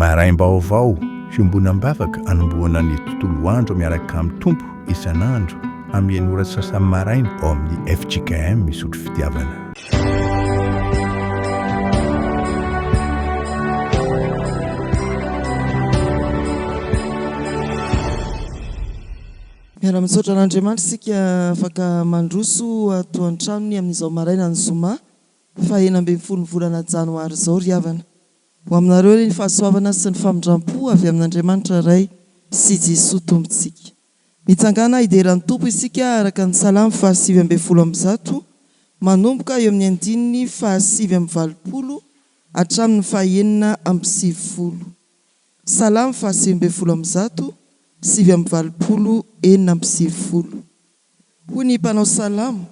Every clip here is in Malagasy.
Maraim-baovao, fiombonam-bavaka anombohana ny tontolo andro miaraka amin'ny Tompo isan'andro amin'ny enina ora sy sasany maraina ao amin'ny fjkm Isotry Fitiavana. Miara-misaotra an'Andriamanitra isika afaka mandroso ato an-tranony amin'izao marainan'ny zoma faha 16 ny volana janoary izao ry havana. Ho aminareo anie ny fahasoavana sy ny famindram-po avy amin'Andriamanitra Ray sy Jesoa Tompontsika. Mitsangàna hidera ny Tompo isika araka ny Salamo faha 119, manomboka eo amin'ny andininy faha 89 hatramin'ny faha 96. Salamo faha 119, 89, 96. Hoy ny mpanao salamo,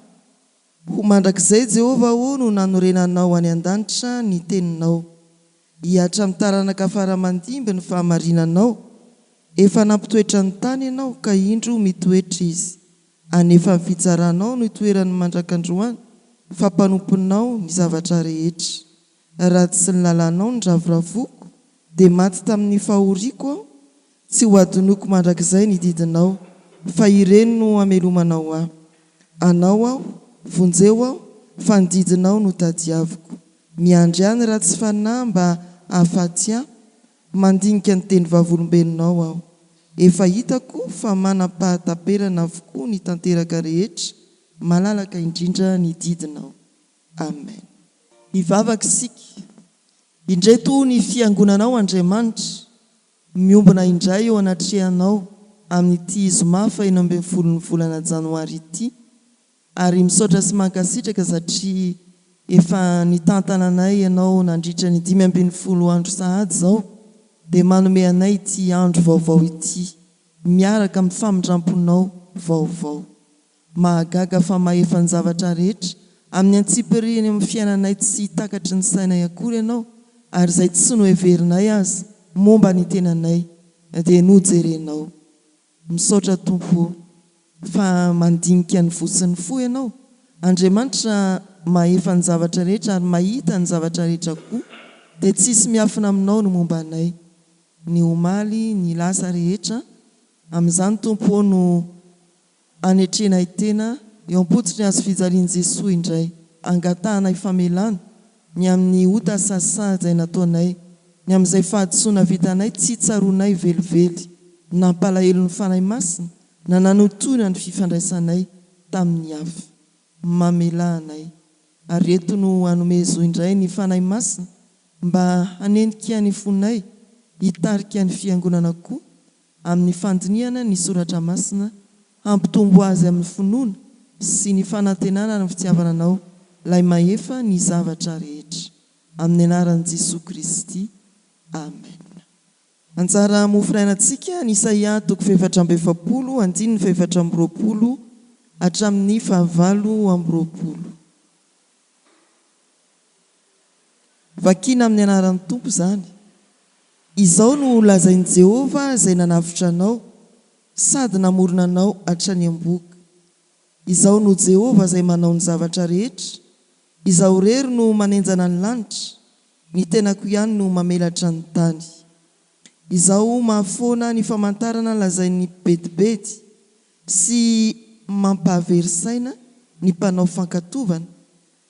Ho mandrakizay Jehovah ô no nanorenanao any an-danitra ny teninao. Hihatra amin'ny taranaka fara aman-dimby ny fahamarinanao. Efa nampitoetra ny tany ianao ka indro mitoetra izy. Anefa ny fitsaranao no itoerany mandrak'androany fa mpanomponao ny zavatra rehetra. Raha tsy ny lalànao no ravoravoako dia maty tamin'ny fahoriako aho Tsy ho adinoiko mandrakizay ny didinao, fa ireny no amelomanao ahy. Anao aho, vonjeo aho, fa ny didinao no tadiaviko. Miandry ahy ny ratsy fanahy mba hahafaty ahy, mandinika ny teny vavolombelonao aho. Efa hitako fa manam-pahataperana avokoa ny tanteraka rehetra, malalaka indrindra ny didinao. Amen. Hivavaka isika. Indreto ny fiangonanao Andriamanitra. Miombona indray eo anatrehanao amin'ity zoma faha-16 ny volana janoary ity ary misaotra sy mankasitraka satria efa nitantana anay ianao nandritra ny 15 andro sahady izao dia manome anay ity andro vaovao ity miaraka amin'ny famindramponao vaovao. Mahagaga fa mahefa ny zavatra rehetra amin'ny antsipiriany eo amin'ny fiainanay tsy takatry ny sainay akory Ianao ary izay tsy noheverinay aza momba ny tenanay dia nojerenao. Misaotra Tompo o fa mandinika ny voa sy ny fo Ianao. Andriamanitra mahefa ny zavatra rehetra ary mahita ny zavatra rehetra koa dia tsisy miafina aminao ny momba anay. Ny omaly, ny lasa rehetra. Amin'izany Tompo o no Anetrenay tena eo am-pototry ny hazofijalian'i Jesoa indray, angatahanay famelana ny amin'ny ota sasa izay nataonay, ny amin'izay fahadisoana vitanay tsy tsaroanay velively, nampalahelo ny Fanahy Masina na nanotohina ny fifandraisanay tamin'ny hafa. Mamelà anay. Ary eto no anomezo indray ny Fanahy Masina mba hanenika ny fonay, hitarika ny Fiangonana koa amin'ny fandinihana ny Soratra Masina, hampitombo azy amin'ny finoana sy ny fanantenana ary ny fitiavana Anao, Ilay Mahefa ny zavatra rehetra. Amin'ny anaran'i Jesoa Kristy. Amen. Anjara mofonainantsika ny Isaia toko faha-44 andininy faha-24 hatramin'ny faha-28. Vakina amin'ny anaran'ny Tompo izany. Izao no lazain'i Jehovah izay nanavotra anao sady namorona anao hatrany am-bohoka. Izaho no Jehovah izay manao ny zavatra rehetra, Izaho irery no manenjana ny lanitra, ny tenako ihany no mamelatra ny tany. Izaho mahafoana ny famantarana lazain'ny mpibedibedy sy mampahavery saina ny mpanao fankatovana,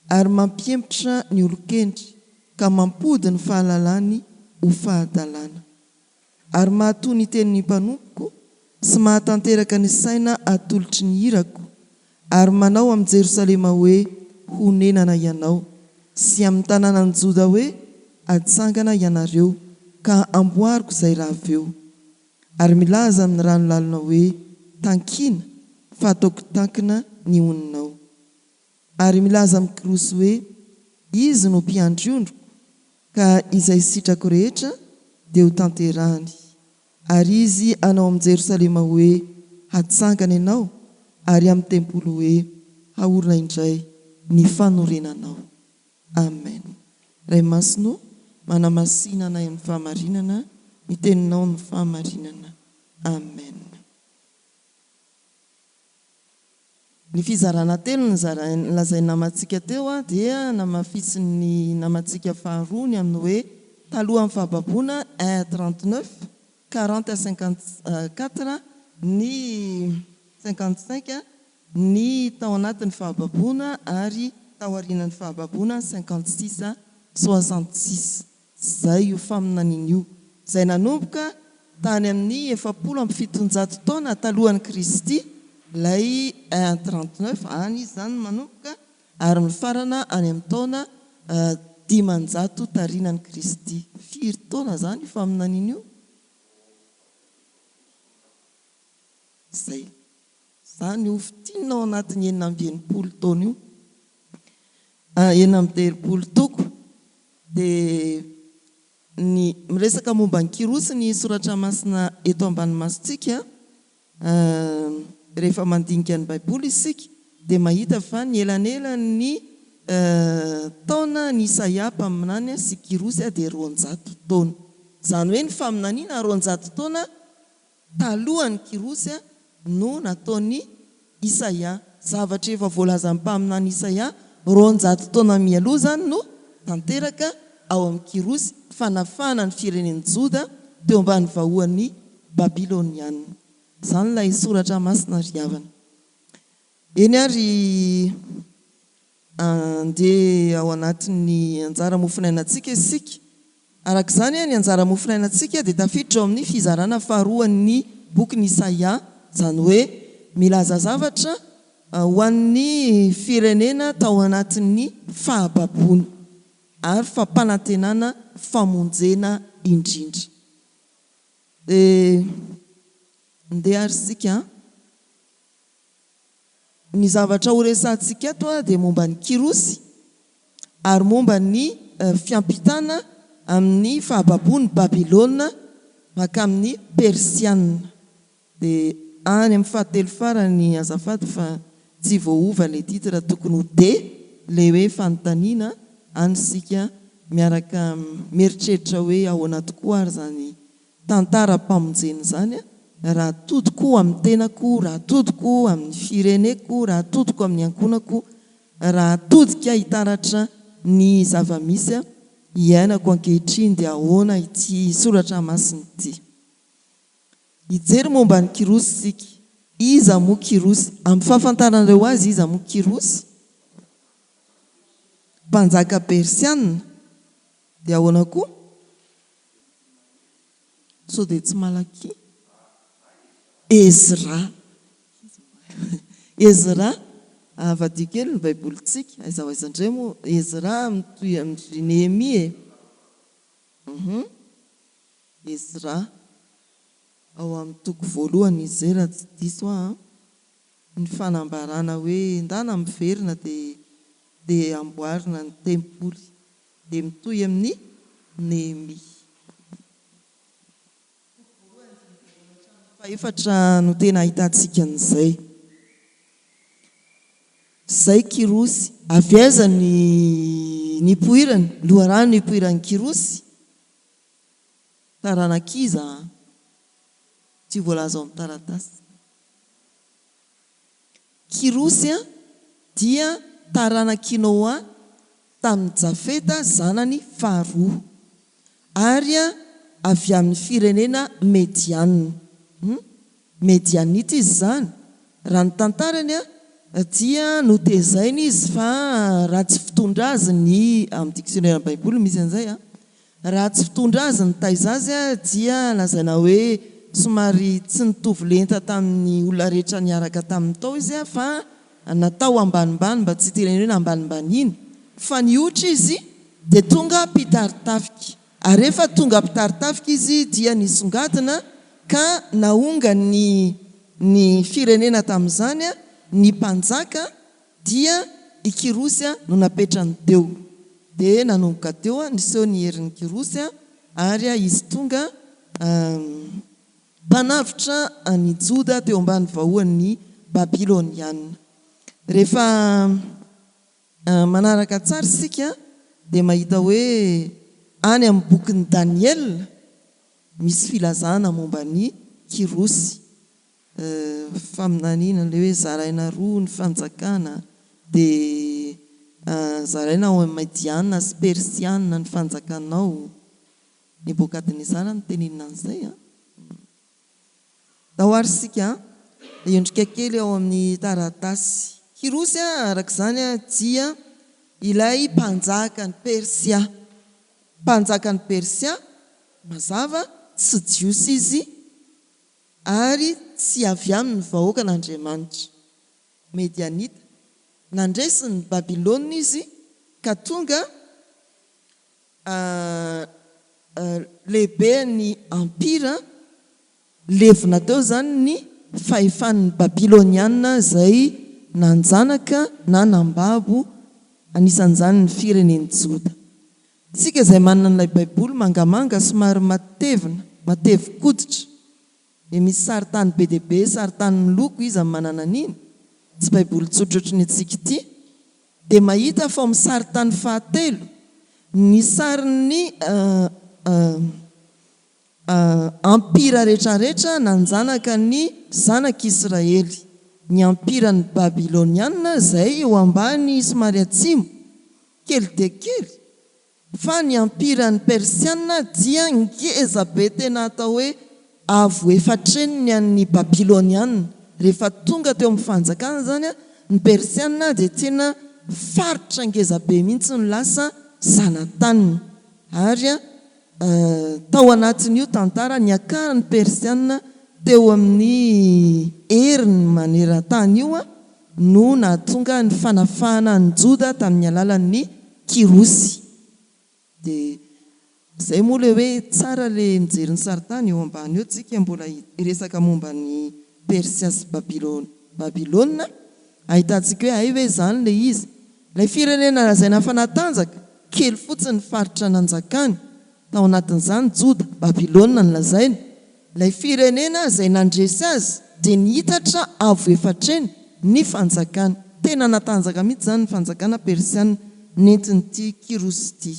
ary mampihemotra ny olon-kendry ka mampody ny fahalalany ho fahadalana. Ary mahatoa ny tenin'ny mpanompoko sy mahatanteraka ny saina atolotry ny irako, ary manao amin'i Jerosalema hoe, Honenana ianao, sy amin'ny tanànan'i Joda hoe, Atsangana ianareo, ka amboariko izay rava eo. Ary milaza amin'ny rano lalina hoe, Tankina, fa ataoko tankina ny oninao. Ary milaza amin'i Kyrosy hoe, Izy no mpiandry ondriko, ka izay sitrako rehetra dia hotanterahany. Ary izy hanao amin'i Jerosalema hoe, Hatsangana ianao, ary amin'ny tempoly hoe, Haorina indray ny fanorenanao. Amen. Ray Masina ô, manamasina anay amin'ny fahamarinana, ny teninao no fahamarinana. Amen. Ny fizarana telo nolazain'ny namantsika teo dia namafisin'ny namantsika faharoa ny amin'ny hoe talohan'ny fahababoana un à 39, 40 à 54, ny 55, ny tao anatin'ny fahababoana ary taorianan'ny fahababoana 56 à 66. Izay io faminaniana io, izay nanomboka tany amin'ny 740 taona talohan'i Kristy, ilay un 39, any izy izany no manomboka, ary mifarana any amin'ny taona 500 tarinan'i Kristy. Firy taona izany io faminaniana io? Izay. Izany ho fintinina ao anatin'ny 66 taona io. 36 toko. Dia ny miresaka momba an'i Kyrosy ny soratra masina eto ambany masontsika. Rehefa mandinika ny Baiboly isika dia mahita fa ny elanelan'ny taona an'i Isaia mpaminany sy Kyrosy dia 200 taona. Izany hoe ny faminaniana 200 taona Talohan'i Kyrosy no nataon'i Isaia. Zavatra efa voalazan'ny mpaminany Isaia 200 taona mialoha izany no tanteraka ao amin'i Kyrosy, fanafahana ny firenen'i Joda teo ambany vahoan'ny Babyloniana. Izany ilay soratra masina ry havana. Eny ary andeha ao anatin'ny anjara mofonainantsika isika. Araka izany, ny anjara mofonainantsika dia tafiditra ao amin'ny fizarana faharoan'ny bokin'i Isaia, izany hoe milaza zavatra ho an'ny firenena tao anatin'ny fahababoana ary fampanantenana famonjena indrindra. Dia ndeha ary isika Ny zavatra ho resahantsika eto dia momba an'i Kyrosy ary momba ny fiampitana amin'ny fahababoan'i Babylona mankamin'ny Persiana. Dia any amin'ny fahatelo farany azafady fa tsy voaova ilay titre tokony ho dia ilay hoe fanontaniana any isika miaraka mieritreritra hoe ahoana tokoa ary izany tantaram-pamonjena izany raha atodiko amin'ny tenako, raha atodiko amin'ny fireneko, raha atodiko amin'ny ankohonako, raha atodika hitaratra ny zava-misy iainako ankehitriny dia ahoana ity soratra masina ity? Hijery momba an'i Kyrosy isika. Iza moa Kyrosy? Amin'ny fahafantaranareo azy, iza moa Kyrosy? Mpanjaka Persiana. Dia ahoana koa? Sao dia tsy Malakia? Ezra. Ezra, avadio kely ny baibolintsika, aiza ho aiza indray moa Ezra mitohy amin-dry Nehemia e? Hum. Ezra, ao amin'ny toko voalohany izy izay raha tsy diso aho an. Ny fanambarana hoe ndana miverina dia dia amboarina ny tempoly. Dia mitohy amin'ny Nehemia. Toko voalohany andininy voalohany hatramin'ny fahefatra no tena ahitantsika an'izay. Izay Kyrosy. Avy aiza ny nipoirany? Loharano nipoiran'i Kyrosy? Taranak'iza? Tsy voalaza ao amin'ny taratasy. Kyrosy dia taranak'i Noa tamin'i Jafeta zanany faharoa, ary avy amin'ny firenena Mediana. Medianita izy izany. Raha ny tantarany dia notezaina izy fa ratsy fitondra azy ny, amin'ny dictionnaire baiboly misy an'izay, Raha tsy fitondra azy nitaiza azy dia lazaina hoe somary tsy nitovy lenta tamin'ny olona rehetra niaraka taminy tao izy fa natao ambanimbany mba tsy hitenenana hoe nambanimbaniana fa nihotra izy dia tonga mpitari-tafika ary rehefa tonga mpitari-tafika izy dia nisongadina ka naongany ny firenena tamin'izany ny mpanjaka Dia i Kyrosy no napetrany teo. Dia nanomboka teo niseho ny herin'i Kyrosy ary izy tonga mpanavotra an'i Joda teo ambany vahoan'ny Babyloniana. Rehefa manaraka tsara isika dia mahita hoe any amin'ny bokin'i Daniela misy filazana momba an'i Kyrosy. Faminaniana ilay hoe zaraina roa ny fanjakana dia zaraina ao amin'ny Mediana sy Persiana ny fanjakanao. Nebokadnezara no tenenina an'izay an. Ndao ary isika hiondrika kely ao amin'ny taratasy. Kyrosy araka izany dia ilay mpanjakan'i Persia. Mpanjakan'i Persia, mazava, tsy Jiosy izy ary tsy avy amin'ny vahoakan'Andriamanitra. Medianita. Nandresy ny Babylona izy ka tonga lehiben'ny ampira, levona teo izany ny fahefan'ny Babyloniana izay nanjanaka na nambabo anisan'izany ny firenen'i Joda. Isika izay manana an'ilay Baiboly mangamanga somary matevina, matevin-koditra, Dia misy sarintany be dia be, sarintany miloko, iza no manana an'iny? Tsy baiboly tsotra ohatry ny antsika ity. Dia mahita fa ao amin'ny sarintany fahatelo, ny sarin'ny ampira rehetrarehetra nanjanaka ny zanak'Israely, ny ampiran'ny Babyloniana izay eo ambany somary atsimo, kely dia kely, Fa ny ampiran'ny Persiana dia ngeza be tena atao hoe avo efatreny ny an'ny Babyloniana. Rehefa tonga teo amin'ny fanjakana izany ny Persiana dia tena faritra ngeza be mihitsy no lasa zanataniny. Ary tao anatin'io tantara niakaran'ny Persiana teo amin'ny heriny maneran-tany io no nahatonga ny fanafahana an'i Joda tamin'ny alalan'ny Kyrosy. Dia izay moa ilay hoe tsara ilay mijery ny sarintany eo ambany eo tsika mbola hiresaka momba an'i Persia sy Babylona ahitantsika hoe hay ve izany ilay izy. Ilay firenena lazaina fa natanjaka, kely fotsiny ny faritra nanjakany. Tao anatin'izany Joda, Babylona no lazaina. Ilay firenena izay nandresy azy dia nihitatra avo efatreny ny fanjakany. Tena natanjaka mihitsy izany ny fanjakana persiana nentin'ity Kyrosy ity.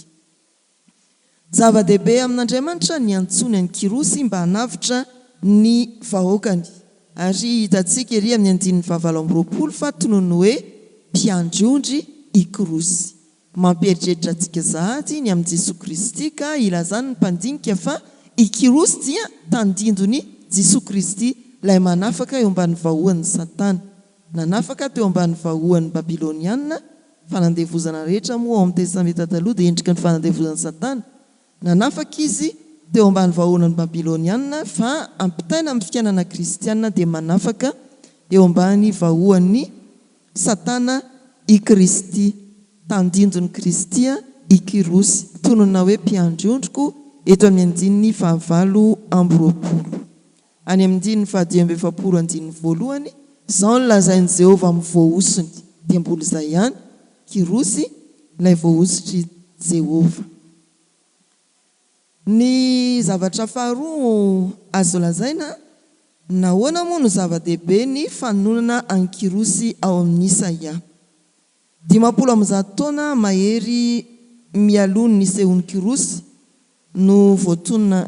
Zava-dehibe amin'Andriamanitra ny niantsoany an'i Kyrosy mba hanavotra ny vahoakany. Ary hitantsika ery amin'ny andininy fahavalo amby 20 fa tononiny hoe mpiandry ondry i Kyrosy. Mampieritreritra antsika sahady ny amin'i Jesoa Kristy ka ilazan'ny mpandinika fa i Kyrosy dia tandindon'i Jesoa Kristy ilay manafaka eo ambany vahoan'i Satana. Nanafaka teo ambany vahoan'ny Babyloniana, fanandevozana rehetra moa ao amin'ny Testamenta Taloha dia endriky ny fanandevozan'i Satana. Nanafaka izy teo ambany vahoan'ny Babyloniana fa ampitaina amin'ny fiainana kristiana dia manafaka eo ambany vahoan'i Satana i Kristy, tandindon'i Kristy i Kyrosy, tononina hoe mpiandry ondriko eto amin'ny andininy fahavalo amby 20. Any amin'ny andininy fahadimy amby 40 andininy voalohany, izao no lazain'i Jehovah amin'ny voahosony, dia mbola izay ihany, Kyrosy, ilay voahosotr'i Jehovah. Ny zavatra faharoa azo lazaina, nahoana moa no zava-dehibe ny fanononana an'i Kyrosy ao amin'ny Isaia? 150 taona mahery mialoha ny nisehoan'i Kyrosy no voatonona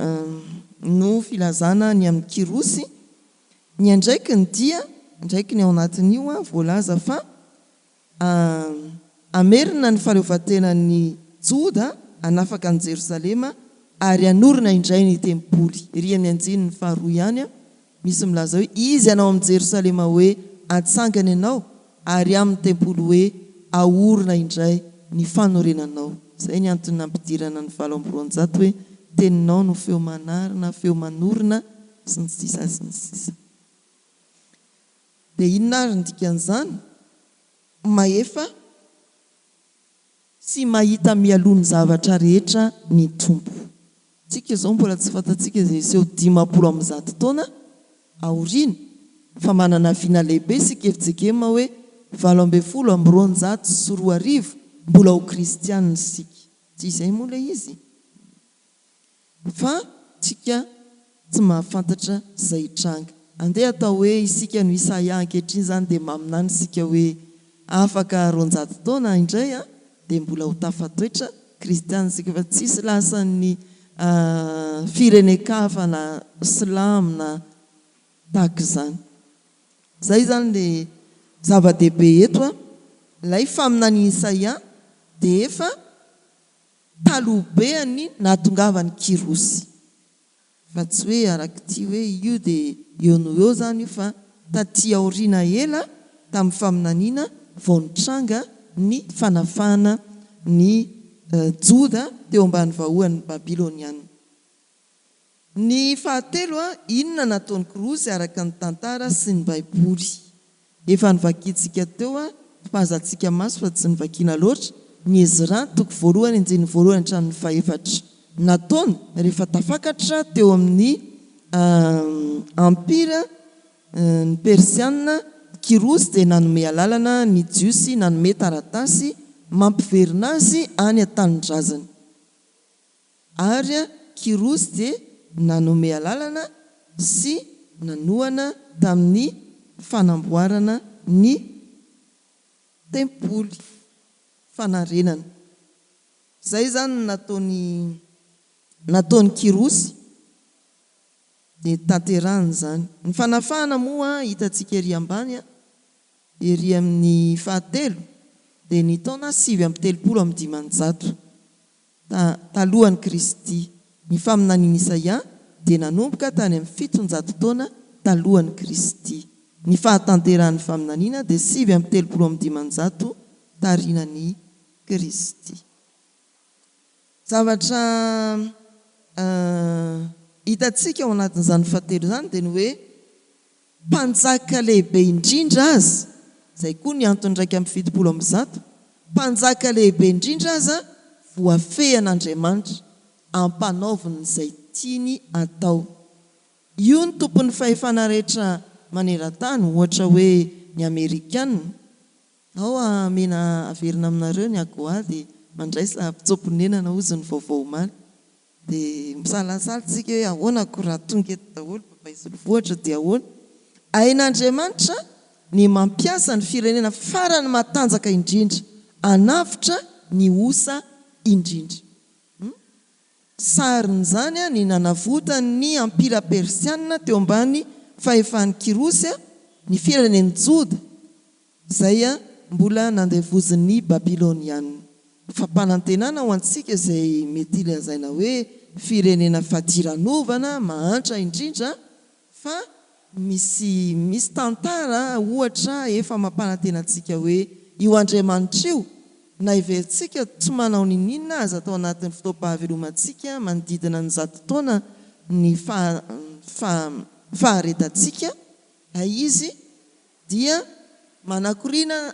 no filazana ny amin'i Kyrosy. Ny andraikiny dia, andraikiny ao anatin'io voalaza fa Hamerina ny fahaleovantenan'i Joda, hanafaka an'i Jerosalema, ary hanorina indray ny tempoly. Ery amin'ny andininy faharoa ihany, misy milaza hoe, Izy hanao amin'i Jerosalema hoe, Atsangana ianao, ary amin'ny tempoly hoe, Ahorina indray ny fanorenanao. Izay ny antony nampidirana ny 208 hoe, Teninao no feo manarina, feo manorina, sy ny sisa sy ny sisa. Dia inona ary ny dikan'izany? Mahefa sy mahita mialoha ny zavatra rehetra ny Tompo. Tsika izao mbola tsy fantatsika izay hiseho 150 taona aoriana, fa manana vina lehibe isika fjkm hoe 2018 mbola ho kristianina isika. Tsy izay moa ilay izy? Fa tsika tsy mahafantatra izay hitranga. Andeha atao hoe isika no Isaia ankehitriny izany dia maminany isika hoe afaka 200 taona indray dia mbola ho tafatoetra kristiana isika fa tsisy lasan'ny firenen-kafa na silamo na tahaka izany. Izay izany ilay zava-dehibe eto. Ilay faminanian'i Isaia dia efa. taloha be an'ny nahatongavan'i Kyrosy. Fa tsy hoe arak'ity hoe io dia eo no eo izany io fa taty aoriana ela tamin'ny faminaniana vao nitranga ny fanafahana ny Joda teo ambany vahoan'ny Babyloniana. Ny fahatelo, inona nataon'i Kyrosy araka ny tantara sy ny Baiboly? Efa novakintsika teo, topazantsika maso fa tsy novakiana loatra, ny Ezra, toko voalohany andininy voalohany hatramin'ny fahefatra. Nataony rehefa tafakatra teo amin'ny Empira ny Persiana, Kyrosy dia nanome alalana ny Jiosy nanome taratasy mampiverina azy any an-tanindrazany. Ary Kyrosy dia nanome alalana sy nanohana tamin'ny fanamboarana ny tempoly fanarenana. Izay izany no nataony nataon'i Kyrosy dia tanterahiny izany. Ny fanafahana moa hitantsika ery ambany ery amin'ny fahatelo dia ny taona 539. Ta, talohan'i Kristy. Ny faminanian'i Isaia dia nanomboka tany amin'ny 700 taona talohan'i Kristy. Ny fahatanterahan'ny faminaniana dia 539 tarinan'i Kristy. Zavatra hitantsika ao anatin'izany fahatelo izany dia ny hoe Mpanjaka lehibe indrindra aza, izay koa ny antony 171, Mpanjaka lehibe indrindra aza voafehin'Andriamanitra, ampanaoviny izay tiany atao. Io ny tompon'ny fahefana rehetra maneran-tany, ohatra hoe ny Amerikana. Ao amena averina aminareo ny AGOA dia mandraisa mpitsoa-ponenana hozy ny vaovao omaly. Dia misalasala tsika hoe ahoana ko raha tonga eto daholo Babay Solovohitra dia ahoana? Hain'Andriamanitra ny mampiasa ny firenena farany matanjaka indrindra hanavotra ny osa indrindra. Hum? Sarin'izany ny nanavotany ny ampira persiana teo ambany fahefan'i Kyrosy ny firenen'i Joda. Izay mbola nandevozin'ny Babyloniana. Fampanantenana ho antsika izay mety lazaina hoe firenena fadiranovana, mahantra indrindra, fa misy misy tantara ohatra efa mampanantena antsika hoe io Andriamanitra io, na heverintsika tsy manao niniana aza tao anatin'ny fotoam-pahavelomantsika manodidina ny 100 taona ny faharetantsika, izy dia manakoriana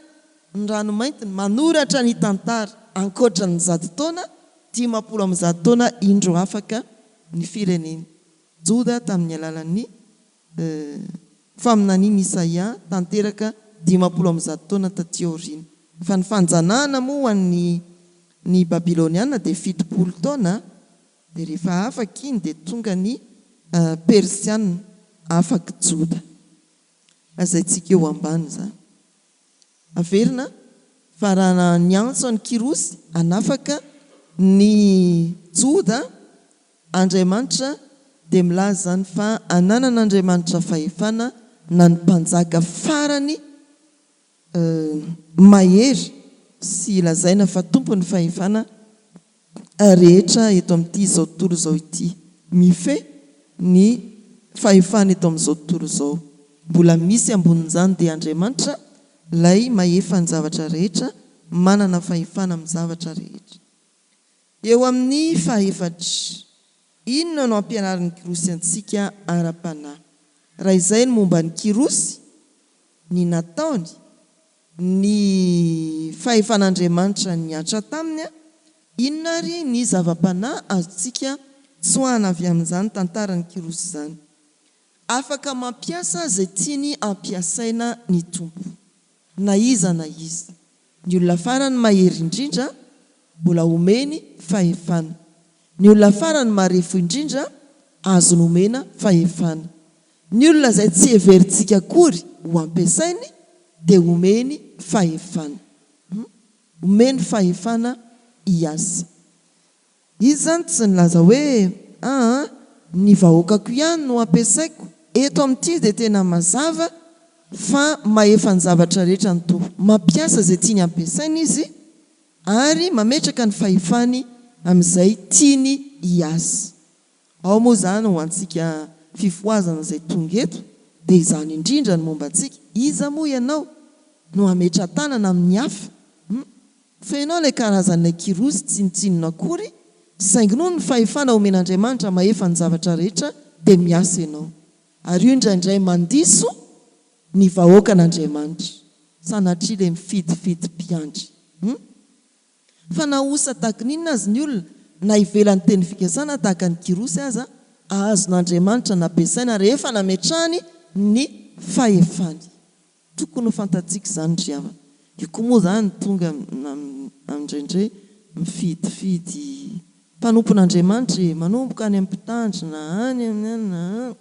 ny ranomaintiny, manoratra ny tantara, ankoatra ny 100 taona, 150 taona indro afaka ny firenen'i Joda tamin'ny alalan'ny faminanian'i Isaia tanteraka 150 taona taty aoriana. Fa ny fanjanahana moa ho an'ny ny Babyloniana dia 70 taona, dia rehefa afaka iny dia tonga ny Persiana afak'i Joda. Lazaintsika eo ambany izany. Averina fa raha niantso an'i Kyrosy hanafaka ny Joda Andriamanitra dia milaza izany fa ananan'Andriamanitra fahefana na ny mpanjaka farany mahery sy lazaina fa tompon'ny fahefana rehetra eto amin'ity izao tontolo izao ity, mifehy ny fahefana eto amin'izao tontolo izao. Mbola misy ambonin'izany dia Andriamanitra ilay mahefa ny zavatra rehetra, manana fahefana amin'ny zavatra rehetra. Eo amin'ny fahefatra, inona no ampianarin'i Kyrosy antsika ara-panahy? Raha izay ny momba an'i Kyrosy, ny nataony, ny fahefan'Andriamanitra nihatra taminy, inona àry ny zava-panahy azontsika tsoahana avy amin'izany tantaran'i Kyrosy izany? Afaka mampiasa izay tiany hampiasaina ny Tompo, na iza na iza. Ny olona farany mahery indrindra mbola omeny fahefana. Ny olona farany marefo indrindra azony omena fahefana. Ny olona izay tsy heverintsika akory ho ampiasainy dia omeny fahefana. Omeny fahefana hiasa. Izy izany tsy nilaza hoe aa ny vahoakako ihany no ampiasaiko. Eto amin'ity dia tena mazava fa mahefa ny zavatra rehetra ny Tompo. Mampiasa izay tiany ampiasaina Izy ary mametraka ny fahefany amin'izay tiany hiasa. Ao moa izany ho antsika fifohazana izay tonga eto dia izany indrindra ny momba antsika, iza moa ianao no hametra-tanana amin'ny hafa? Hum. Feno ilay karazan'ilay kirosy tsinontsinona akory saingy noho ny fahefana omen'Andriamanitra mahefa ny zavatra rehetra dia miasa ianao. Ary io indraindray mandiso ny vahoakan'Andriamanitra. Sanatria ilay mifidifidy mpiandry. Hum. Fa na osa tahaka ny inona aza ny olona, na ivelan'ny teny fikasana tahaka an'i Kyrosy aza, azon'Andriamanitra nampiasaina rehefa nametrahany ny fahefany. Tokony ho fantatsika izany ry havana. Io koa moa izany tonga indraindray mifidifidy mpanompon'Andriamanitra e, manomboka any amin'ny mpitandrina, any amin'ny any na any.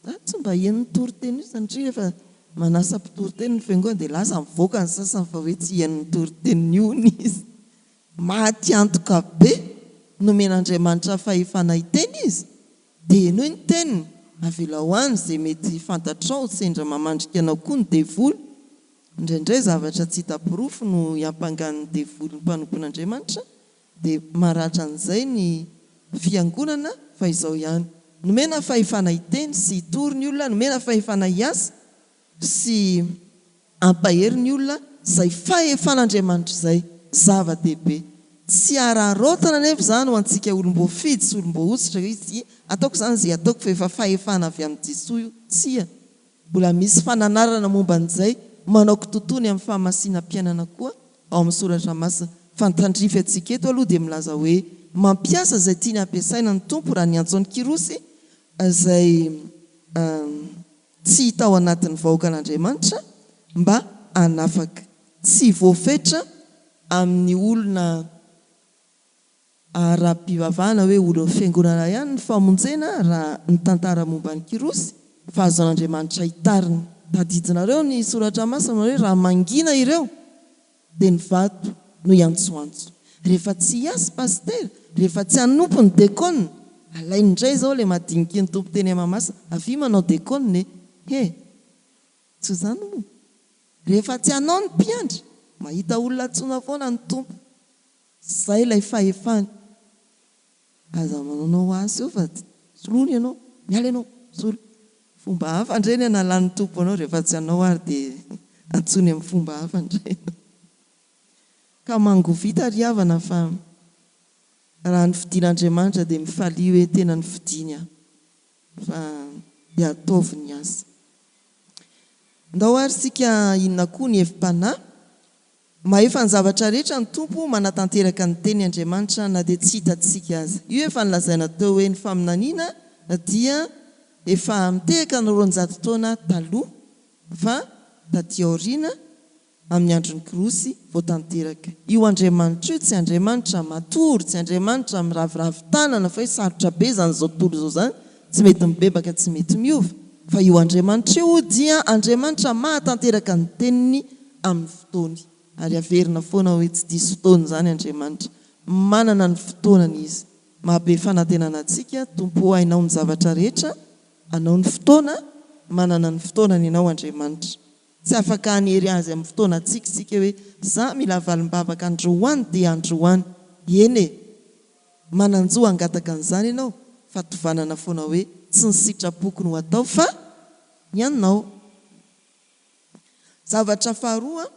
Za tsy mba heno mitoriteny io satria rehefa manasa mpitoriteny ny fiangonana dia lasa mivoaka ny sasany fa hoe tsy heno ny toriteniny hono izy. Maty antoka be, nomen'Andriamanitra fahefana hiteny izy dia henoy ny teniny, avelao any izay mety fantatrao sendra mamandrika anao koa ny devoly. Indraindray zavatra tsy hita porofo no iampangan'ny devoly ny mpanompon'Andriamanitra Dia maratra an'izay ny fiangonana fa izao ihany. Nomena fahefana hiteny sy hitory ny olona, nomena fahefana hiasa sy hampahery ny olona, izay fahefan'Andriamanitra izay. Zava-dehibe. Tsy araraotana anefa izany ho antsika olom-boafidy sy olom-boahosotra hoe ity ataoko izany izay ataoko fa efa fahefana avy amin'i Jesoa io. Tsia. Mbola misy fananarana momba an'izay manao kitotoa ny amin'ny fahamasinam-piainana koa ao amin'ny Soratra Masina. Fa ny tandrify antsika eto aloha dia milaza hoe mampiasa izay tiany hampiasaina ny Tompo raha niantso an'i Kyrosy izay tsy hita ao anatin'ny vahoakan'Andriamanitra mba hanafaka. Tsy voafetra amin'ny olona Ara-pivavahana hoe olon'ny fiangonana ihany ny famonjena raha ny tantara momba an'i Kyrosy fa azon'Andriamanitra hitarina. Tadidinareo ny soratra masina manao hoe raha mangina ireo dia ny vato no hiantsoantso. Rehefa tsy hiasa pasitera, rehefa tsy hanompo ny dekona, alainy indray izao ilay madiniky ny Tompo teny Mahamasina, avia manao dekona e! He! Tsy izany moa? Rehefa tsy hanao ny mpiandry, mahita olona antsoina foana ny Tompo. Zay ilay fahefany. Aza manaonao azy eo fa soloiny ianao, miala ianao, solo. Fomba hafa ndray ny analan'ny Tompo anao rehefa tsy anao ary dia antsoiny amin'ny fomba hafa ndray ianao. Ka mangovita ry havana fa raha nofidin'Andriamanitra dia mifalia hoe tena nofidiny aho fa dia ataovy ny asa. Ndao ary isika inona koa ny hevi-panahy Mahefa ny zavatra rehetra ny Tompo, manatanteraka ny teniny Andriamanitra na dia tsy hitantsika aza. Io efa nolazaina teo hoe ny faminaniana dia efa mitehaka ny 200 taona taloha fa taty aoriana amin'ny andron'i Kyrosy vao tanteraka. Io Andriamanitra io tsy Andriamanitra matory, tsy Andriamanitra miraviravy tanana fa hoe sarotra be izany izao tontolo izao izany, tsy mety mibebaka, tsy mety miova. Fa io Andriamanitra io dia Andriamanitra mahatanteraka ny teniny amin'ny fotoany. Ary averina foana hoe tsy diso fotoana izany Andriamanitra. Manana ny fotoanany Izy. Mahabe fanantenana antsika, Tompo o hainao ny zavatra rehetra, Anao ny fotoana, manana ny fotoanany Ianao Andriamanitra. Tsy afaka hanery Azy amin'ny fotoanantsika isika hoe za mila valim-bavaka androany dia androany. Eny e! Manan-jo hangataka an'izany ianao fa tovanana foana hoe tsy ny sitrapoko no atao fa ny anao. Zavatra faharoa,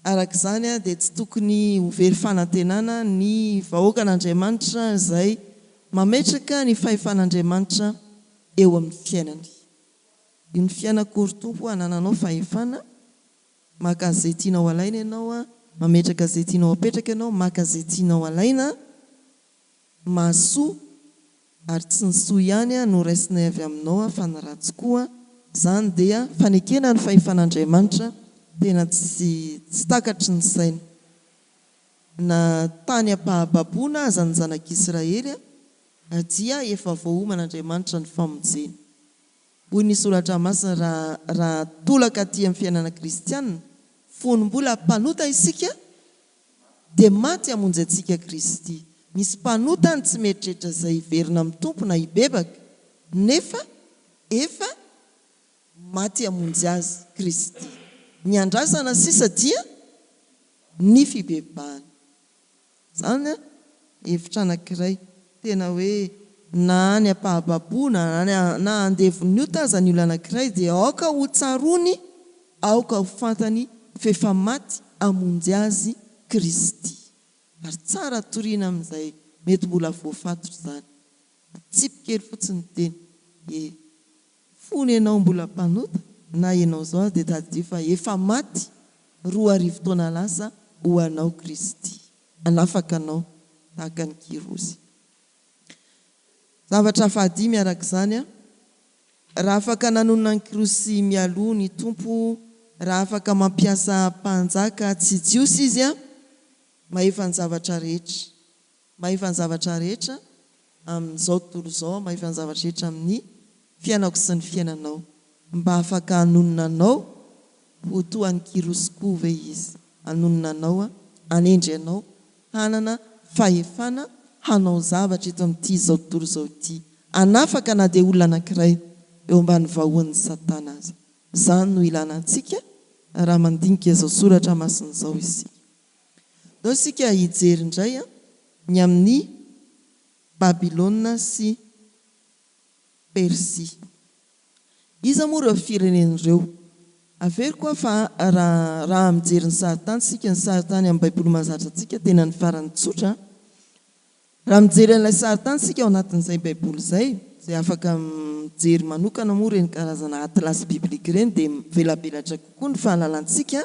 araka izany dia tsy tokony ho very fanantenana ny vahoakan'Andriamanitra izay mametraka ny fahefan'Andriamanitra eo amin'ny fiainany. Io ny fiainako ry Tompo anananao fahefana, maka izay tianao alaina ianao, mametraka izay tianao apetraka ianao, maka izay tianao alaina, mahasoa ary tsy ny soa ihany no raisinay avy aminao fa ny ratsy koa, izany dia fanekena ny fahefan'Andriamanitra tena tsy tsy takatry ny saina. Na tany am-pahababoana aza ny zanak'Israely dia efa voaoman'Andriamanitra ny famonjena. Hoy ny Soratra Masina raha raha tolaka aty amin'ny fiainana kristiana, fony mbola mpanota isika, Dia maty hamonjy antsika Kristy. Misy mpanota any tsy mieritreritra izay hiverina amin'ny Tompo na hibebaka, nefa efa maty hamonjy azy Kristy. Ny andrasana sisa dia ny fibebahana. Izany an! hevitra anankiray. Tena hoe na any am-pahababoana na na andevon'ny ota aza ny olona anankiray dia aoka ho tsaroany, aoka ho fantany f'efa maty hamonjy azy Kristy. Ary tsara toriana amin'izay mety mbola voafatotra izany. Atsipy kely fotsiny ny teny. E. Fony ianao mbola mpanota, na ianao izao aza dia tadidio fa efa maty 2000 taona lasa ho anao Kristy. Hanafaka anao tahaka an'i Kyrosy. Zavatra fahadimy araka izany, raha afaka nanonona an'i Kyrosy mialoha ny Tompo, raha afaka mampiasa mpanjaka tsy Jiosy Izy, mahefa ny zavatra rehetra. Mahefa ny zavatra rehetra amin'izao tontolo izao, mahefa ny zavatra rehetra amin'ny fiainako sy ny fiainanao. Mba afaka hanonona anao ho toa an'i Kyrosy koa ve Izy? Hanonona anao, hanendry anao hanana fahefana hanao zavatra eto amin'ity izao tontolo izao ity, hanafaka na dia olona anankiray eo ambany vahoan'i Satana aza. Izany no ilana antsika raha mandinika izao soratra masina izao isika. Ndao isika hijery indray ny amin'i Babylona sy Persia. Iza moa ireo firenena ireo? Averiko aho fa raha raha mijery ny sarintany isika, ny sarintany amin'ny Baiboly mahazatra antsika tena ny farany tsotra, Raha mijery an'ilay sarintany isika ao anatin'izay Baiboly izay, izay afaka mijery manokana moa ireny karazana atlas biblique ireny dia mivelabelatra kokoa ny fahalalantsika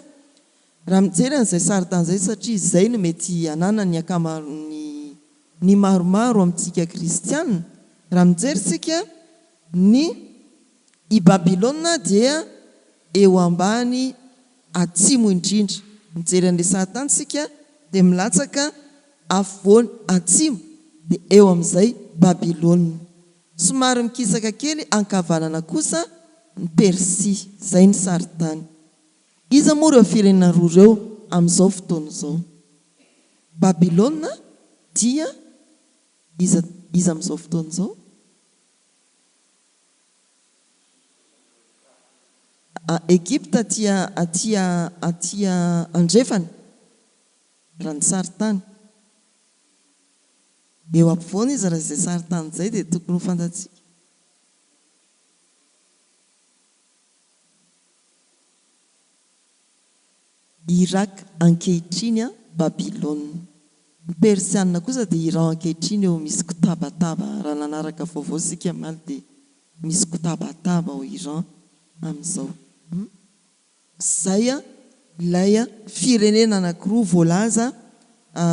raha mijery an'izay sarintany izay satria izay no mety ananan'ny ankamaroan'ny ny maromaro amintsika kristiana. Raha mijery isika ny I Babylona dia eo ambany atsimo indrindra. Mijery an'ilay sahatany isika dia milatsaka afovoany atsimo dia eo amin'izay Babylona. Somary mikisaka kely ankavanana kosa ny Persia. Izay ny sarintany. Iza moa ireo firenena roa ireo amin'izao fotoana izao? Babylona dia iza iza amin'izao fotoana izao? Egypta aty aty aty andrefana, raha ny sarintany. Eo ampovoany izy raha izay sarintany izay dia tokony ho fantatsika. Irak ankehitriny an Babylona. Ny Persiana kosa dia Iran ankehitriny eo misy kotabataba raha nanaraka vaovao isika omaly dia misy kotabataba ao Iran amin'izao. Izay ilay firenena anankiroa voalaza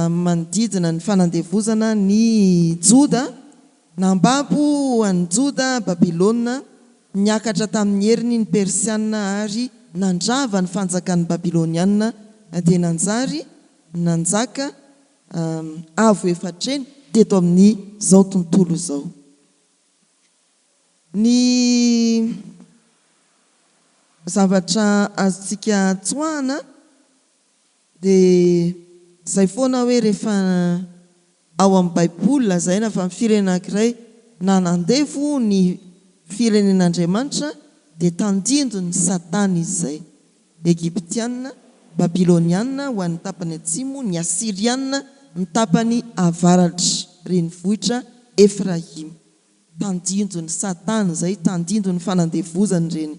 manodidina ny fanandevozana ny Joda, nambabo an'i Joda Babylona Niakatra tamin'ny heriny ny Persiana ary nandrava ny fanjakan'ny Babyloniana, dia nanjary nanjaka avo efatreny teto amin'izao tontolo izao. Ny zavatra azontsika tsoahana Dia izay foana hoe rehefa ao amin'ny baiboly lazaina fa ny firenena anankiray nanandevo ny firenen'Andriamanitra dia tandindon'i satana izy izay. Egyptiana, Babyloniana ho an'ny tapany atsimo, ny Asyriana ny tapany avaratra, renivohitra Efraima. Tandindon'i Satana izay, tandindon'ny fanandevozany ireny,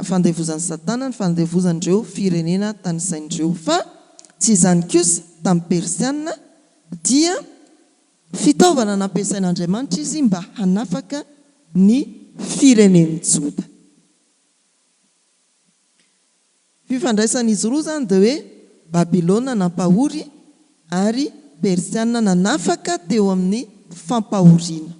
fandevozan'i Satana ny fanandevozany ireo firenena tanisainy ireo. Fa tsy izany kosa, tamin'ny Persiana, dia fitaovana nampiasain'Andriamanitra izy mba hanafaka ny firenen'i Joda. Fifandraisan'izy roa izany dia hoe Babylona nampahory ary Persiana nanafaka teo amin'ny fampahoriana.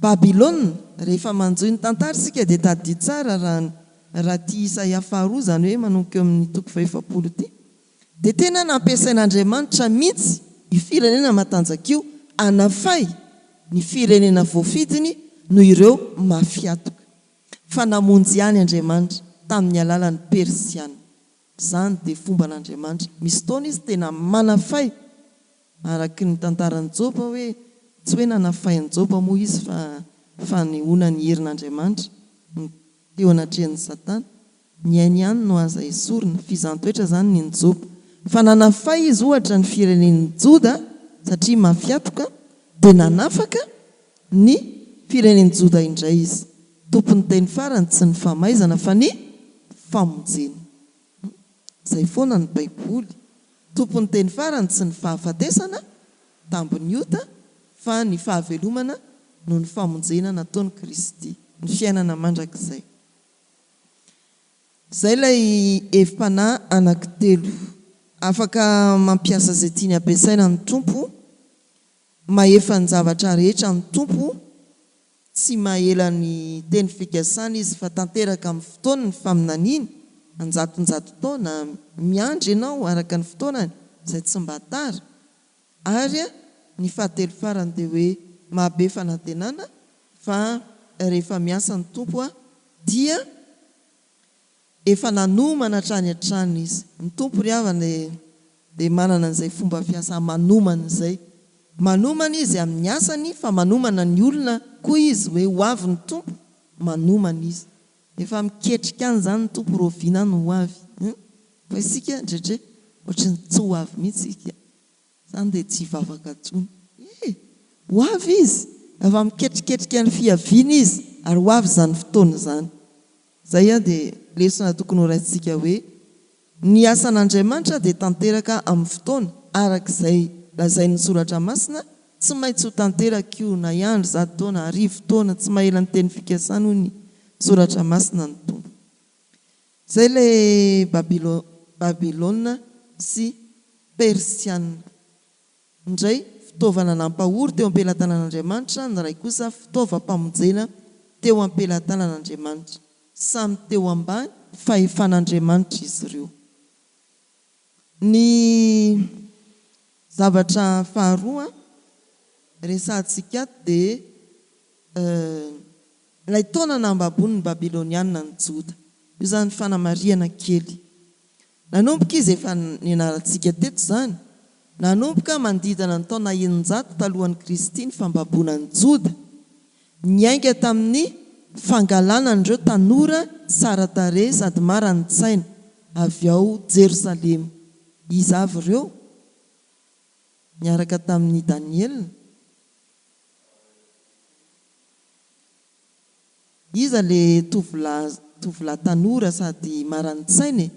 Babylona, rehefa manjohy ny tantara isika dia tadidio tsara raha raha ity Isaia faharoa izany hoe manomboka eo amin'ny toko fahefapolo ity dia tena nampiasain'Andriamanitra mihitsy io firenena matanjaka io hanafay ny firenena voafidiny noho ireo mafy hatoka. Fa namonjy ihany Andriamanitra tamin'ny alalan'ny Persiana. Izany dia fomban'Andriamanitra. Misy fotoana Izy tena manafay, araky ny tantaran'i Joba hoe, tsy hoe nanafay an'i Joba moa Izy fa fanehoana ny herin'Andriamanitra teo anatrehan'i Satana. Ny ainy ihany no aza esorina. Fizahàn-toetra izany ny an'i Joba. Fa nanafay Izy ohatra ny firenen'i Joda. satria mafy hatoka, dia nanafaka ny firenen'i Joda indray izy. Tompon'ny teny farany tsy ny famaizana fa ny famonjena. Izay foana ny Baiboly. Tompon'ny teny farany tsy ny fahafatesana, tambin'ny ota, fa ny fahavelomana noho ny famonjena nataon'i Kristy, ny fiainana mandrakizay. Izay ilay hevi-panahy anankitelo. Afaka mampiasa izay tiany ampiasaina ny Tompo. Mahefa ny zavatra rehetra ny Tompo. Tsy mahela ny teny fikasana Izy fa tanteraka amin'ny fotoany ny faminaniany, an-jatonjato taona miandry ianao araka ny fotoanany izay tsy mba tara. Ary ny fahatelo farany dia hoe mahabe fanantenana fa rehefa miasa ny Tompo dia Efa nanomana hatrany hatrany izy. Ny Tompo ry havana e, dia manana an'izay fomba fiasa manomana izay. Manomana Izy amin'ny asany fa manomana ny olona koa Izy hoe ho avy ny Tompo, manomana Izy. Efa miketrika any izany ny Tompo rahoviana no ho avy hein? Fa isika indraindray ohatran'ny tsy ho avy mihitsy isika. Zany dia tsy hivavaka intsony. Eh! Ho avy izy! Efa miketriketrika ny fiaviany izy ary ho avy izany fotoana izany. Izay an dia lesona tokony ho raisintsika hoe ny asan'Andriamanitra dia tanteraka amin'ny fotoana araka izay lazain'ny Soratra Masina, tsy maintsy ho tanteraka io na hiandry zato taona, arivo taona, tsy mahela ny teny fikasany hoy ny Soratra Masina ny Tompo. Izay ilay Babylona sy Persiana. Ny iray, fitaovana nampahory teo am-pelatanan'Andriamanitra, ny iray kosa fitaovam-pamonjena teo am-pelatanan'Andriamanitra. Samy teo ambany fahefan'Andriamanitra izy ireo. Ny zavatra faharoa resahantsika ato dia Ilay taona nambaboan' ny Babyloniana ny Joda. Io izany fanamarihana kely. Nanomboka izy, efa nianarantsika teto izany, nanomboka manodidina ny taona 600 talohan'i Kristy ny fambaboana ny Joda. Niainga tamin'ny fangalana an'ireo tanora tsara tarehy sady marani-tsaina avy ao Jerosalema. Iza avy ireo? Niaraka tamin'i Daniela. Iza le tovolahy tovolahy tanora sady marani-tsaina e?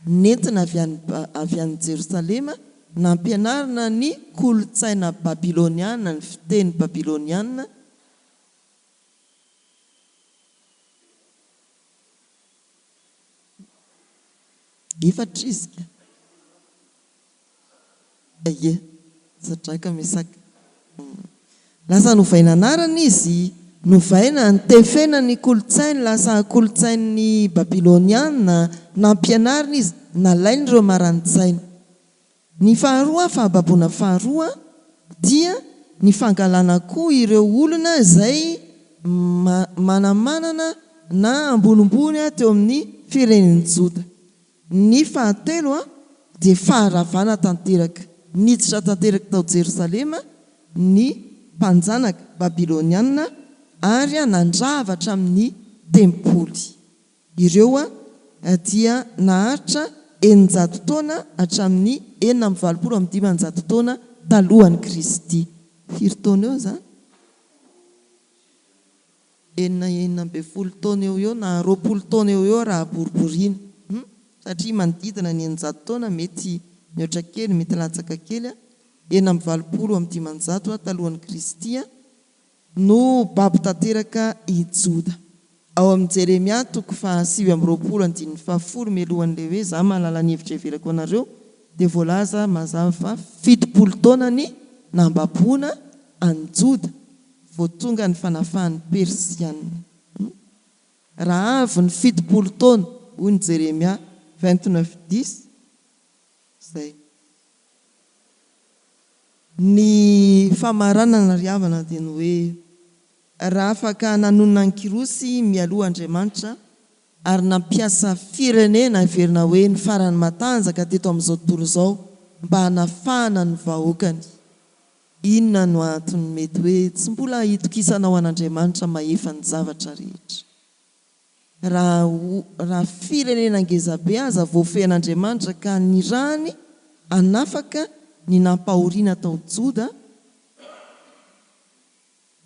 Nentina avy any avy any Jerosalema nampianarina ny kolontsaina babyloniana ny fiteny babyloniana. Efatra izy ka. Ie, Sadraka, Mesaka. Lasa novaina anarana izy, novaina, nitefena ny kolontsainy, lasa kolontsain'ny Babyloniana, nampianarina izy, nalainy ireo marani-tsaina. Ny faharoa, fahababoana faharoa, dia ny fangalana koa ireo olona izay manamanana na ambonimbony teo amin'ny firenen'i Joda. Ny fahatelo dia faharavana tanteraka. Niditra tanteraka tao Jerosalema ny mpanjanaka babyloniana ary nandrava hatramin'ny tempoly. Ireo dia naharitra 600 taona hatramin'ny 586 taona talohan'i Kristy. Firy taona eo izany? Enina 16 taona eo ho eo na 20 taona eo ho eo raha boriboriana hum satria manodidina ny 600 taona mety mihoatra kely mety latsaka kely 586 a talohan'i Kristy no babo tanteraka i Joda. Ao amin'ny Jeremia toko faha 29 andininy faha folo mialohan'ilay hoe za mahalala ny hevitra heverako anareo dia voalaza mazava fa 70 taona ny nambaboana an'i Joda vao tonga ny fanafahan'ny Persiana. Raha avy ny 70 taona, hoy ny Jeremia 29 dix, izay. Ny famaranana ry havana dia ny hoe, raha afaka nanonona an'i Kyrosy mialoha Andriamanitra ary nampiasa firenena heverina hoe ny farany matanjaka teto amin'izao tontolo izao mba hanafahana ny vahoakany, Inona no antony mety hoe tsy mbola itokisanao an'Andriamanitra mahefa ny zavatra rehetra? Raha raha firenena ngezabe aza voafehin'Andriamanitra ka nirahany hanafaka ny nampahoriana tao Joda?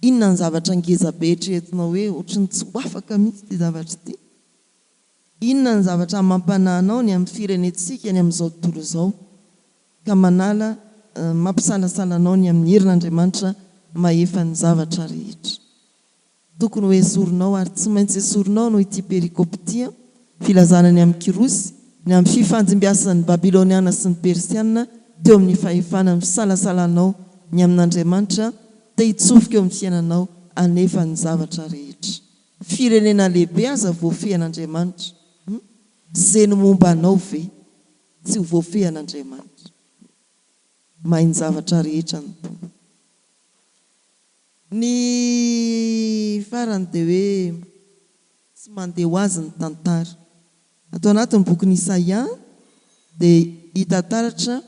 Inona ny zavatra ngeza be eritreretinao hoe ohatry ny tsy ho afaka mihitsy ity zavatra ity? Inona ny zavatra mampanahy anao ny amin'ny firenentsika ny amin'izao tontolo izao ka manala mampisalasala anao ny amin'ny herin'Andriamanitra mahefa ny zavatra rehetra? Tokony ho esorinao ary tsy maintsy esorinao noho ity perikopa ity, filazana ny amin'i Kyrosy, ny amin'ny fifandimbiasan'ny Babyloniana sy ny Persiana teo amin'ny fahefana ny fisalasalanao ny amin'Andriamanitra te hitsofoka eo amin'ny fiainanao anefa ny zavatra rehetra. Firenena lehibe aza voafehin'Andriamanitra. Hum. Ze ny momba anao ve tsy ho voafehin'Andriamanitra? Mahay ny zavatra rehetra ny Tompo. Ny farany dia hoe tsy mandeha ho azy ny tantara. Ato anatin'ny bokin'i Isaia dia hita taratra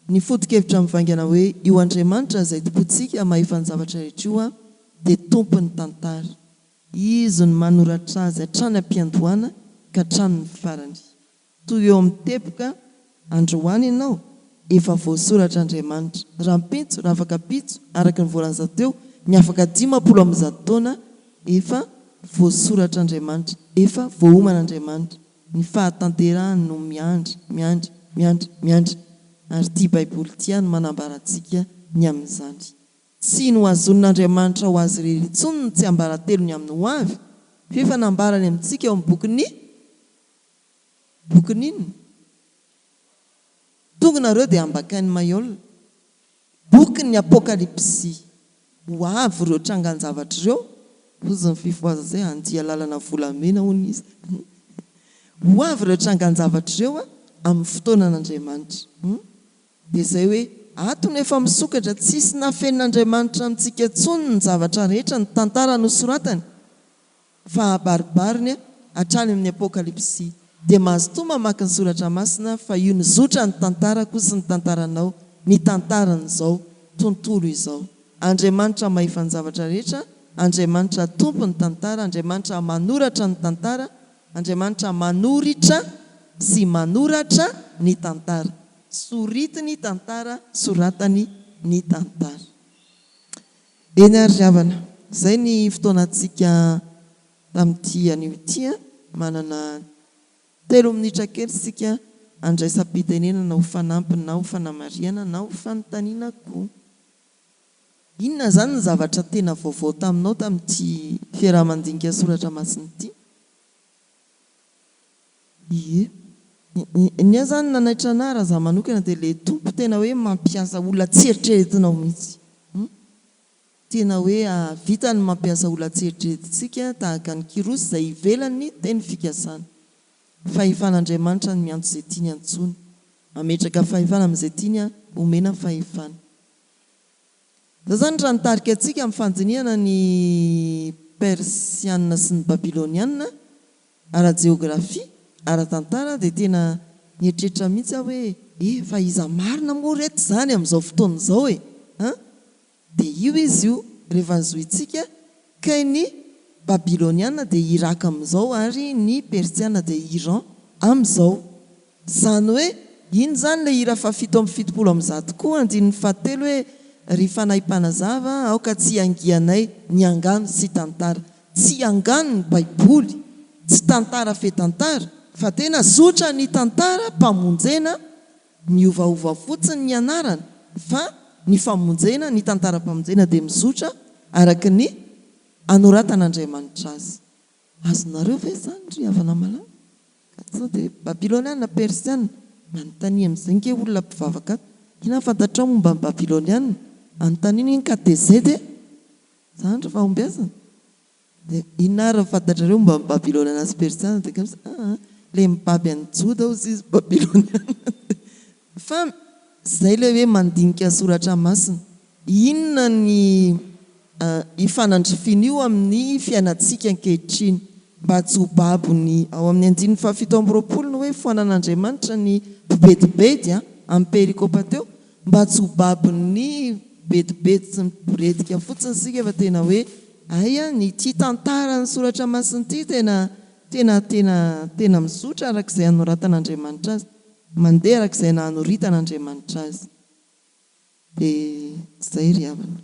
ny foto-kevitra mivaingana hoe io Andriamanitra izay tompointsika mahefa ny zavatra rehetra io dia Tompon'ny tantara. Izy no manoratra azy hatrany am-piandohana ka hatramin'ny farany. Toy eo amin'ny teboka androany ianao, efa voasoratr'Andriamanitra. Rahampitso, rahafakampitso, araka ny voalaza teo, ny afaka 150 taona, efa voasoratr'Andriamanitra, efa voaoman'Andriamanitra. Ny fahatanterahany no miandry, miandry, miandry, miandry. Ary ity Baiboly ity no manambara antsika ny amin'izany. Tsy nohazonin'Andriamanitra ho azy irery intsony ny tsiambaratelony amin'ny hoavy, fa efa nambarany amintsika ao amin'ny bokin'ny. Bokin'ny inona? Tonga nareo dia ambakain'i Mayol. Bokin'ny Apokalypsy. Ho avy ireo trangan-javatra ireo, hozy ny fifohaza izay, handia lalana volamena hono izy. Ho avy ireo trangan-javatra ireo amin'ny fotoanan'Andriamanitra. Dia izay hoe, ato no efa misokatra, tsisy nafenin'Andriamanitra amintsika intsony ny zavatra rehetra, ny tantara nosoratany. Fa abaribariny hatrany amin'ny Apokalypsy. Dia mazotoa mamaky ny Soratra Masina fa io nizotra ny tantarako sy ny tantaranao, ny tantaran'izao tontolo izao. Andriamanitra mahefa ny zavatra rehetra, Andriamanitra Tompon'ny tantara, Andriamanitra manoratra ny tantara, Andriamanitra manoritra sy manoratra ny tantara. Soritiny tantara, soratany ny tantara. Eny ary ry havana, izay ny fotoanantsika tamin'ity anio ity an! Manana telo minitra kely isika handraisam-pitenenana ho fanampiny na ho fanamarihana na ho fanontaniana koa. Inona izany ny zavatra tena vaovao taminao tamin'ity fiaraha-mandinika soratra masina ity? Ie. Ny ahy zany nanaitra anah raha za manokana dia le Tompo tena hoe mampiasa olona tsy eritreretinao mihitsy. Hum. Tena hoe ahavita ny mampiasa olona tsy eritreretintsika tahaka an'i Kyrosy izay ivelan'ny teny fikasana. Fahefan'Andriamanitra ny miantso izay tiany antsoina. Mametraka fahefana amin'izay tiany homena fahefana. Izao izany raha nitarika antsika amin'ny fandinihana ny Persiana sy ny Babyloniana ara-jeografia, ara-tantara dia tena nieritreritra mihitsy aho hoe eh fa iza marina moa reto izany amin'izao fotoana izao e! An! Dia io izy io rehefa nozohintsika kay ny Babyloniana dia Irak amin'izao ary ny Persiana dia Iran amin'izao. Izany hoe, iny izany ilay hira fahafito amby 170 koa, andininy fahatelo hoe, Ry Fanahy Mpanazava, aoka tsy hiangianay ny angano sy tantara. Tsy angano ny Baiboly, tsy tantara fe tantara, fa tena zotra ny tantara mpamonjena, miovaova fotsiny ny anarana, fa ny famonjena, ny tantaram-pamonjena dia mizotra araka ny anoratan'Andriamanitra azy. Azonareo ve izany ry havana malala? Ka sao dia Babyloniana, Persiana? Manontania amin'izay nge olona mpivavaka ato. Inona no fantatrao momba ny Babyloniana? Anontanio ny KTZ e! Izany ry fahombiazana. Dia inona ary no fantatrareo momba ny Babyloniana sy Persiana? Dia kams aa, ilay mibaby an'i Joda hozy izy Babyloniana. Fa izay ilay hoe mandinika soratra masina. Inona ny ifanandrifiana io amin'ny fiainantsika ankehitriny? Mba tsy ho babo ny ao amin'ny andininy fahafito amby roapolo ny hoe foanan'Andriamanitra ny mpibedibedy amin'ny perikopa teo, mba tsy ho babon'ny bedibedy sy ny mpiboredika fotsiny isika fa tena hoe hay an, ity tantaran'ny soratra masina ity tena tena tena tena mizotra araka izay anoratan'Andriamanitra azy, mandeha araka izay nanoritan'Andriamanitra azy. Dia izay ry havana.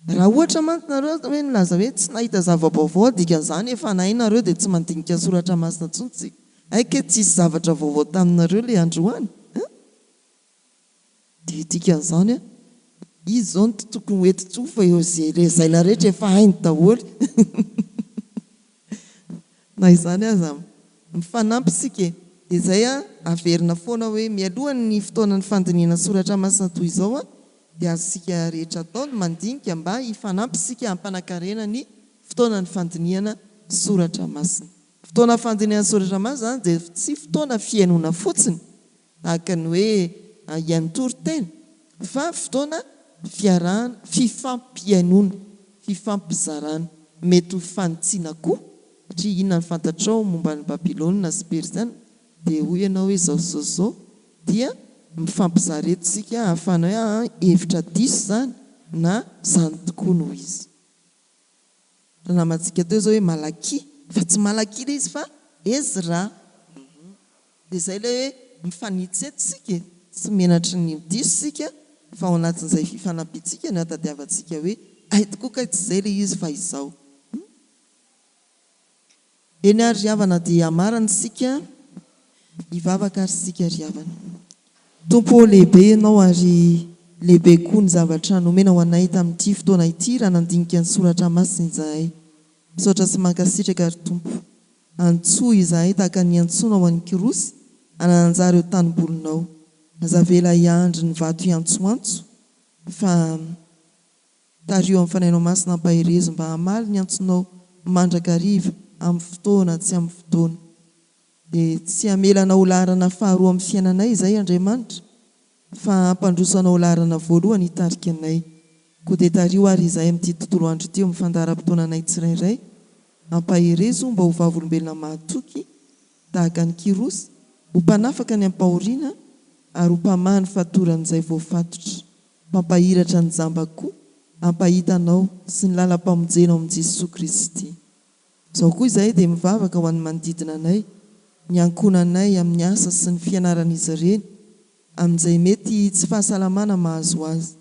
Raha ohatra mantsy nareo hoe nilaza hoe tsy nahita zava-baovao aho dikan'izany efa nahay nareo dia tsy mandinika soratra masina intsony tsika. Hay kay tsisy zavatra vaovao taminareo le androany an! Dia dikan'izany an, izy izao no tokony ho eto intsony fa eo ze lazaina rehetra efa hainy daholo. Na izany aza, mifanampy isika e! Dia izay an, averina foana hoe mialohan'ny fotoanan'ny fandinihana soratra masina toy izao an, dia azontsika rehetra atao ny mandinika mba hifanampy isika hampanakarena ny fotoanan'ny fandinihana soratra masina. Fotoana fandinihana soratra masina izany dia tsy fotoana fihainoana fotsiny tahaka ny hoe hihaino toriteny fa fotoana fiarahana, fifampihainoana, fifampizarana, mety ho fanitsiana koa satria inona no fantatrao momba an'i Babylona sy Persiana dia hoy ianao hoe izao sy izao sy izao dia mifampizara eto isika ahafahana hoe aa hevitra diso izany na izany tokoa no izy. Raha namantsika teo izao hoe Malakia, fa tsy Malakia ilay izy fa Ezra. Dia izay ilay hoe mifanitsy eto isika e, tsy menatry ny diso isika fa ao anatin'izay fifanampiantsika no atadiavantsika hoe hay tokoa kay tsy izay ilay izy fa izao. Eny ary ry havana dia hamarana isika, hivavaka ary isika ry havana. Tompo ô lehibe Ianao ary lehibe koa ny zavatra nomena ho anay tamin'ity fotoana ity raha nandinika ny soratra masina izahay. Misaotra sy mankasitraka ry Tompo. Antsoy izahay tahaka ny niantsoanao an'i Kyrosy hanananjara eo tanimbolinao. Aza avela hiandry ny vato hiantsoantso fa. Tariho amin'ny Fanahinao Masina ampaherezo mba hamaly ny antsonao mandrakariva amin'ny fotoana tsy amin'ny fotoana. Dia tsy hamela anao ho laharana faharoa amin'ny fiainanay izay Andriamanitra fa hampandroso anao ho laharana voalohany hitarika anay. Koa dia tariho ary izahay amin'ity tontolo andro ity eo amin'ny fandaharam-potoananay tsirairay. Ampaherezo mba ho vavolombelona mahatoky tahaka an'i Kyrosy, ho mpanafaka ny ampahoriana ary ho mpamaha ny fatoran'izay voafatotra. Mpampahiratra ny jamba koa hampahita anao sy ny lalam-pamonjena ao amin'i Jesoa Kristy. Izao koa izahay dia mivavaka ho an'ny manodidina anay, ny ankohonanay amin'ny asa sy ny fianaran'izy ireny, amin'izay mety tsy fahasalamana mahazo azy,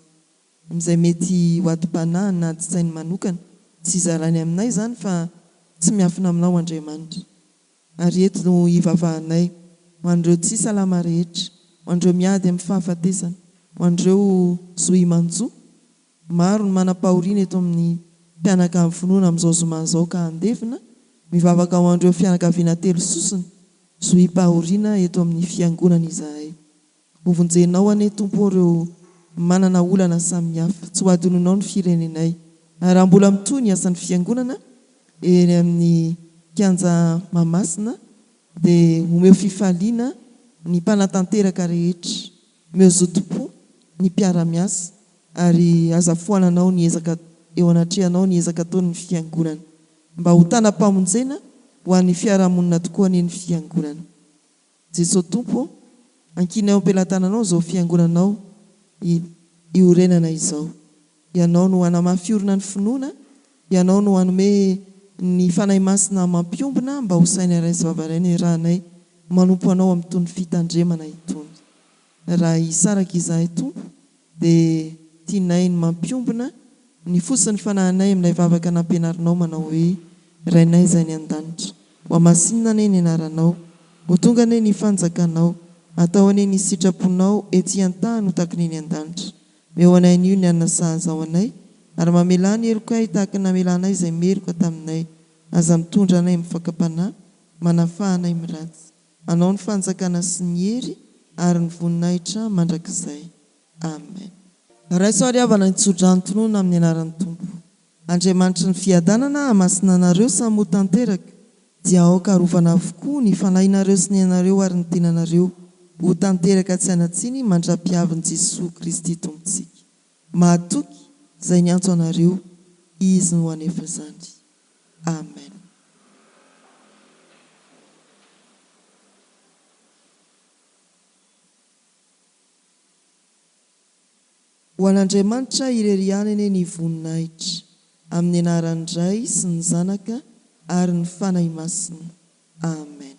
amin'izay mety ho adim-panahiny na adin-tsainy manokana, tsy zarainy aminay izany fa tsy miafina aminao Andriamanitra. Ary eto no hivavahanay ho an'ireo tsy salama rehetra, ho an'ireo miady amin'ny fahafatesana, ho an'ireo zohimanjo. Maro ny manam-pahoriana eto amin'ny mpianakavy finoana amin'izao zoma izao ka handevina. Mivavaka ho an'ireo fianakaviana telososona zohim-pahoriana eto amin'ny fiangonana izahay. Hovonjenao anie Tompo ô reo manana olana samihafa, tsy ho adinonao ny firenenay. Ary raha mbola mitohy ny asan'ny fiangonana eny amin'ny kianja Mahamasina dia omeo fifaliana ny mpanatanteraka rehetra, omeo zotom-po ny mpiara-miasa ary aza foananao ny ezaka eo anatrehanao ny ezaka ataon'ny fiangonana. Mba ho tanam-pamonjena ho an'ny fiarahamonina tokoa anie ny fiangonana. Jesoa Tompo ô, ankinay eo am-pelatananao izao fiangonanao iorenana izao. Ianao no hanamafy orina ny finoana, Ianao no hanome ny Fanahy Masina mampiombona mba ho saina iray sy vava iray ny iarahanay manompo Anao amin'itony fitandremana itony. Raha hisaraka izahay Tompo dia tianay ny mampiombona ny fo sy ny fanahinay amin'ilay vavaka nampianarinao manao hoe, Rainay izay any an-danitra, hohamasinina anie ny anaranao, ho tonga anie ny fanjakanao, atao anie ny sitraponao ety an-tany ho tahaka ny eny an-danitra. Omeo anay anio ny hanina sahaza ho anay, ary mamelà ny helokay tahaka ny namelanay izay meloka taminay. Aza mitondra anay amin'ny fakam-panahy, manafaha anay amin'ny ratsy. Anao ny fanjakana sy ny hery ary ny voninahitra mandrakizay. Amen. Raiso ary havana ny tsodrano tononina amin'ny anaran'ny Tompo. Andriamanitry ny fiadanana hamasina anareo samy ho tanteraka, dia aoka harovana avokoa ny fanahinareo sy ny ainareo ary ny tenanareo ho tanteraka tsy hanan-tsiny mandra-piavin'i Jesoa Kristy Tompontsika. Mahatoky izay niantso anareo, Izy no hanefa izany. Amen. Ho an'Andriamanitra irery ihany anie ny voninahitra, amin'ny anaran'ny Ray sy ny Zanaka ary ny Fanahy Masina. Amen.